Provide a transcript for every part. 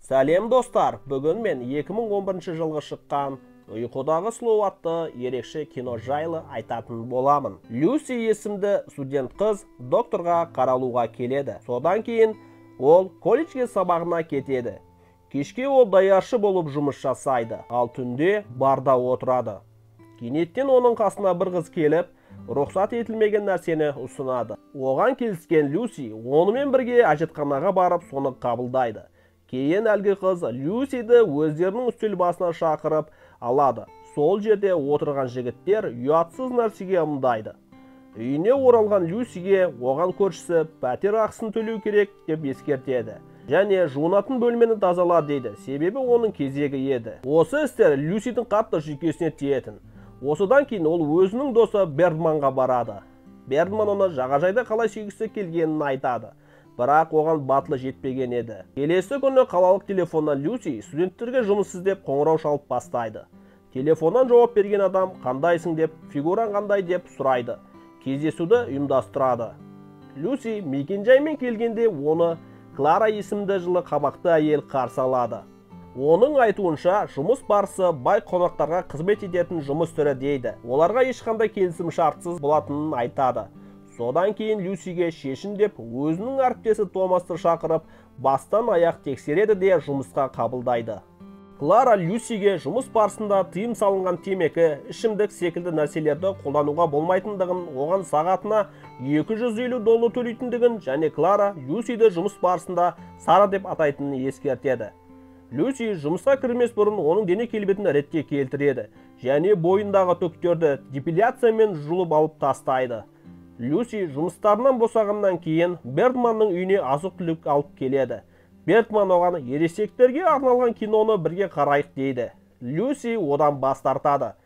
Сәлем достар, бүгін мен 2011 жылғы шыққан Ұйқыдағы сұлу атты ерекше кино жайлы айтатын боламын. Люси есімді студент қыз докторға қаралуға келеді. Содан кейін ол колледжге сабағына кетеді. Кешке ол даяршы болып жұмыс жасайды, ал түнде барда отырады. Кенеттен оның қасына бір қыз келіп, рұқсат етілмеген нәрсені ұсынады. Оған келіскен Люси онымен бірге әжетханаға барып соны қабылдайды. Кейін әлгі қыз Люсиді өздерінің үстел басына шақырып алады. Сол жерде отырған жігіттер ұятсыз нәрсеге ымдайды. Үйіне оралған Люсиге оған көршісі пәтер ақысын төлеу керек деп ескертеді. Және жуынатын бөлмені тазала дейді, себебі оның кезегі еді. Осы істер Люсидің қатты жүйкесіне тиетін. Осыдан кейін ол өзінің досы Бердманға барады. Бердман оны жағажайда қалай сүйгісі келгенін айтады. Бірақ оған батылы жетпеген еді. Келесі күні қалалық телефоннан Люси студенттерге жұмыс іздеп қоңырау шалып бастайды. Телефоннан жауап берген адам қандайсың деп, фигураң қандай деп сұрайды. Кездесуді ұйымдастырады. Люси мекенжаймен келгенде оны Клара есімді жылы қабақты әйел қарсы алады. Оның айтуынша, жұмыс барысы бай қонақтарға қызмет ететін жұмыс түрі дейді. Оларға ешқандай келісім шартсыз болатынын айтады. Содан кейін Люсиге шешін деп өзінің әріптесі Томасты шақырып, бастан аяқ тексереді де жұмысқа қабылдайды. Клара Люсиге жұмыс барысында тыйым салынған темекі, ішімдік секілді нәрселерді қолдануға болмайтындығын, оған сағатына $250 төлейтіндігін және Клара Люсиді жұмыс барысында Сара деп атайтынын ескертеді. Люси жұмысқа кірмес бұрын оның дене келбетін ретке келтіреді және бойындағы түктерді депиляциямен жұлып алып тастайды. Люси жұмыстарынан босағаннан кейін Бердманның үйіне азық-түлік алып келеді. Бердман оған ересектерге арналған киноны бірге қарайық дейді. Люси одан бас тартады.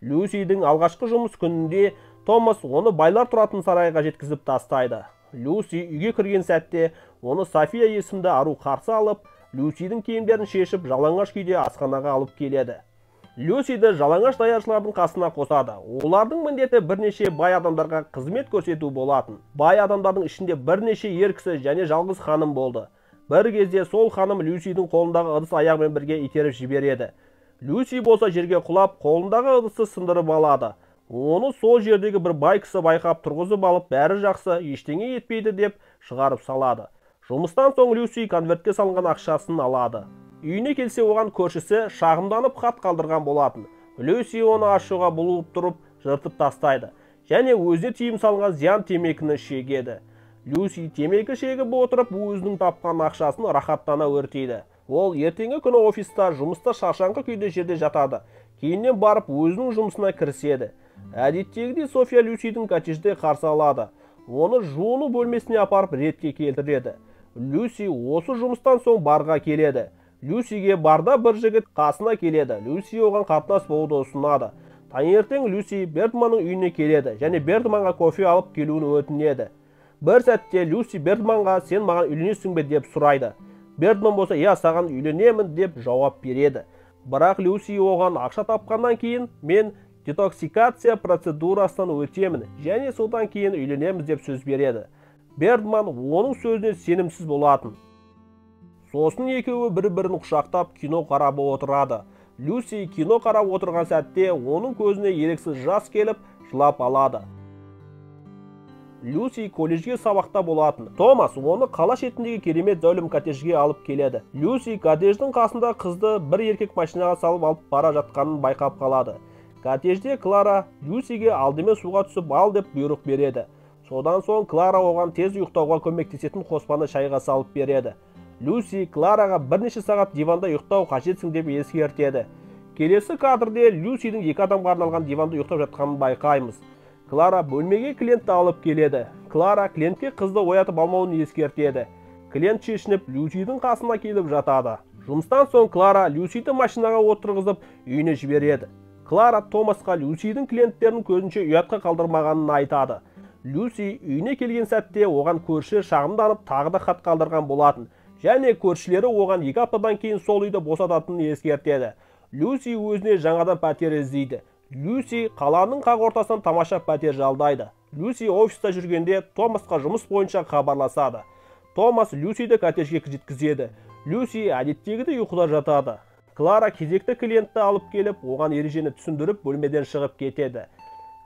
Люсидің алғашқы жұмыс күнінде Томас оны байлар тұратын сарайға жеткізіп тастайды. Люси үйге кірген сәтте оны София есімді ару қарсы алып, Люсидің киімдерін шешіп жалаңаш күйде асханаға алып келеді. Люсиді жалаңаш даяршылардың қасына қосады. Олардың міндеті бірнеше бай адамдарға қызмет көрсету болатын. Бай адамдардың ішінде бірнеше ер кісі және жалғыз ханым болды. Бір кезде сол ханым Люсидің қолындағы ыдыс аяғымен бірге итеріп жібереді. Люси болса жерге құлап, қолындағы ыдысты сындырып алады. Оны сол жердегі бір бай кісі байқап тұрғызып алып, бәрі жақсы, ештеңе етпейді деп шығарып салады. Жұмыстан соң Люси конвертке салынған ақшасын алады. Үйіне келсе оған көршісі шағымданып хат қалдырған болатын. Люси оны ашуға булығып тұрып жыртып тастайды және өзіне тыйым салынған зиян темекіні шегеді. Люси темекі шегіп отырып өзінің тапқан ақшасын рахаттана өртейді. Ол ертеңгі күні офиста жұмыста шаршаңқы күйде жерде жатады. Кейіннен барып өзінің жұмысына кіріседі. Әдеттегідей София Люсидің коттеджде қарсы алады. Оны жуыну бөлмесіне апарып ретке келтіреді. Люси осы жұмыстан соң барға келеді. Люсиге барда бір жігіт қасына келеді. Люси оған қатынас болуды ұсынады. Таңертең Люси Бердманның үйіне келеді және Бердманға кофе алып келуін өтінеді. Бір сәтте Люси Бердманға сен маған үйленесің бе деп сұрайды. Бердман болса, иә, саған үйленемін деп жауап береді. Бірақ Люси оған ақша тапқаннан кейін мен детоксикация процедурасынан өтемін және содан кейін үйленеміз деп сөз береді. Бердман оның сөзіне сенімсіз болатын. Сосын екеуі бір-бірін құшақтап кино қарап отырады. Люси кино қарап отырған сәтте оның көзіне еріксіз жас келіп, жылап алады. Люси колледжге сабақта болатын. Томас оны қала шетіндегі керемет зәулім коттеджге алып келеді. Люси коттедждің қасында қызды бір еркек машинаға салып алып бара жатқанын байқап қалады. Коттеджде Клара Люсиге алдымен суға түсіп ал деп бұйрық береді. Содан соң Клара оған тез ұйықтауға көмектесетін қоспаны шайға салып береді. Люси Клараға бірнеше сағат диванда ұйықтау қажетсің деп ескертеді. Келесі кадрде Люсидің екі адамға арналған диванда ұйықтап жатқанын байқаймыз. Клара бөлмеге клиентті алып келеді. Клара клиентке қызды оятып алмауын ескертеді. Клиент шешініп Люсидің қасына келіп жатады. Жұмыстан соң Клара Люсиді машинаға отырғызып үйіне жібереді. Клара Томасқа Люсидің клиенттерін көзінше ұятқа қалдырмағанын айтады. Люси үйіне келген сәтте оған көрші шағымданып тағы да хат қалдырған болатын. Және көршілері оған 2 аптадан кейін сол үйді босататынын ескертеді. Люси өзіне жаңадан пәтер іздейді. Люси қаланың қақ ортасынан тамаша пәтер жалдайды. Люси офиста жүргенде Томасқа жұмыс бойынша хабарласады. Томас Люсиді коттеджге жеткізеді. Люси әдеттегідей ұйқыда жатады. Клара кезекті клиентті алып келіп, оған ережені түсіндіріп, бөлмеден шығып кетеді.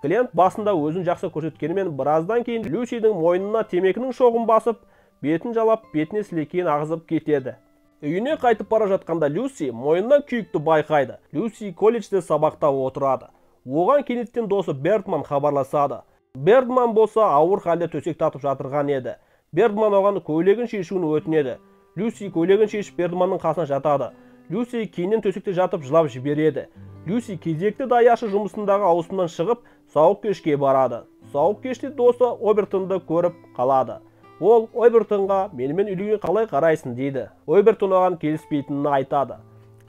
Клиент басында өзін жақсы көрсеткенімен, біраздан кейін Люсидің мойнына темекінің шоғын басып, бетін жалап, бетіне сілекейін ағызып кетеді. Үйіне қайтып бара жатқанда Люси мойнынан күйікті байқайды. Люси колледжде сабақта отырады. Оған кенеттен досы Бердман хабарласады. Бердман болса ауыр халде төсек тартып жатырған еді. Бердман оған көйлегін шешуін өтінеді. Люси көйлегін шешіп Бердманның қасына жатады. Люси кейіннен төсекте жатып жылап жібереді. Люси кезекті даяшы жұмысындағы ауысымнан шығып, сауық кешке барады. Сауық кеште досы Обертонды көріп қалады. Ол Обертонға менімен үйленуге қалай қарайсың дейді. Обертон оған келіспейтінін айтады.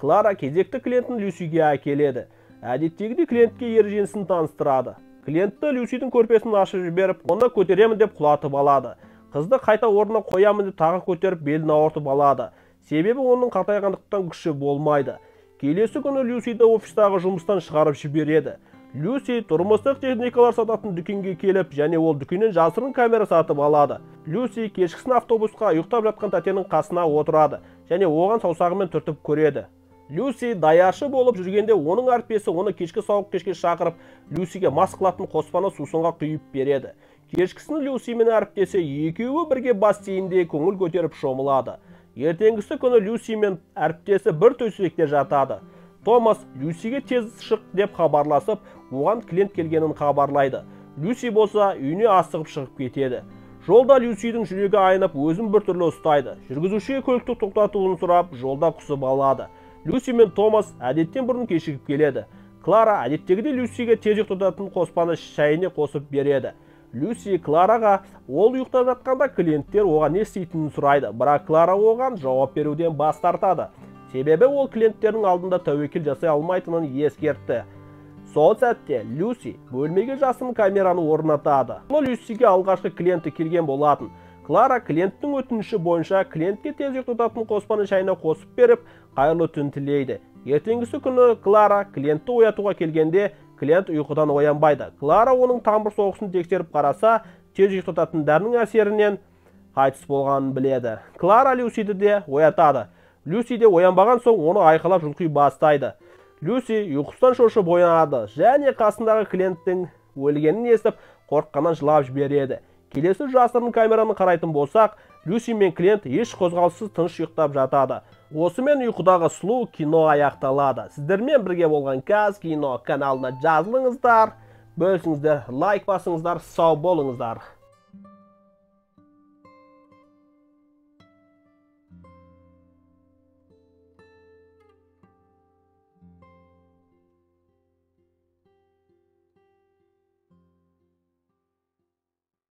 Клара кезекті клиентін Люсиге әкеледі. Әдеттегідей клиентке ережесін таныстырады. Клиентті Люсидің көрпесін ашып жіберіп, оны көтеремін деп құлатып алады. Қызды қайта орнына қоямын деп тағы көтеріп белін ауыртып алады. Себебі оның қартайғандықтан күші болмайды. Келесі күні Люсиді офистағы жұмыстан шығарып жібереді. Люси тұрмыстық техникалар сататын дүкенге келіп, және ол дүкеннен жасырын камера сатып алады. Люси кешкісін автобусқа ұйықтап жатқан тәтенің қасына отырады және оған саусағымен түртіп көреді. Люси даяшы болып жүргенде оның әріптесі оны кешкі сауық кешке шақырып, Люсиге мас қылатын қоспаны сусынға құйып береді. Кешкісін Люси мен әріптесі екеуі бірге бассейнде көңіл көтеріп шомылады. Ертеңгісі күні Люси мен әріптесі бір төсекте жатады. Томас Люсиге тез шық деп хабарласып, оған клиент келгенін хабарлайды. Люси болса үйіне асығып шығып кетеді. Жолда Люсидің жүрегі айнып, өзін біртүрлі ұстайды. Жүргізушіге көлікті тоқтатуын сұрап, жолда құсып алады. Люси мен Томас әдеттен бұрын кешігіп келеді. Клара әдеттегідей Люсиге тез ұйықтататын қоспаны шайына қосып береді. Люси Клараға ол ұйықтап жатқанда клиенттер оған не істейтінін сұрайды, бірақ Клара оған жауап беруден бас тартады. Себебі ол клиенттердің алдында тәуекел жасай алмайтынын ескертті. Сол сәтте Люси бөлмеге жасырын камераны орнатады. Люсиге алғашқы клиенті келген болатын. Клара клиенттің өтініші бойынша клиентке тез ұйықтататын қоспаны шайына қосып беріп, қайырлы түн тілейді. Ертеңгісі күні Клара клиентті оятуға келгенде клиент ұйқыдан оянбайды. Клара оның тамыр соғысын тексеріп қараса, тез ұйықтататын дәрінің әсерінен қайтыс болғанын біледі. Клара Люсиді де оятады. Люси де оянбаған соң оны айқайлап жұлқи бастайды. Люси ұйқысынан шошып оянады және қасындағы клиенттің өлгенін естіп, қорыққаннан жылап жібереді. Келесі жасырын камераны қарайтын болсақ, Люси мен клиент еш қозғалыссыз тыныш ұйықтап жатады. Осымен ұйқыдағы сұлу кино аяқталады. Сіздермен бірге болған Каз кино каналына жазылыңыздар, бөлісіңіздер, лайк басыңыздар, сау болыңыздар.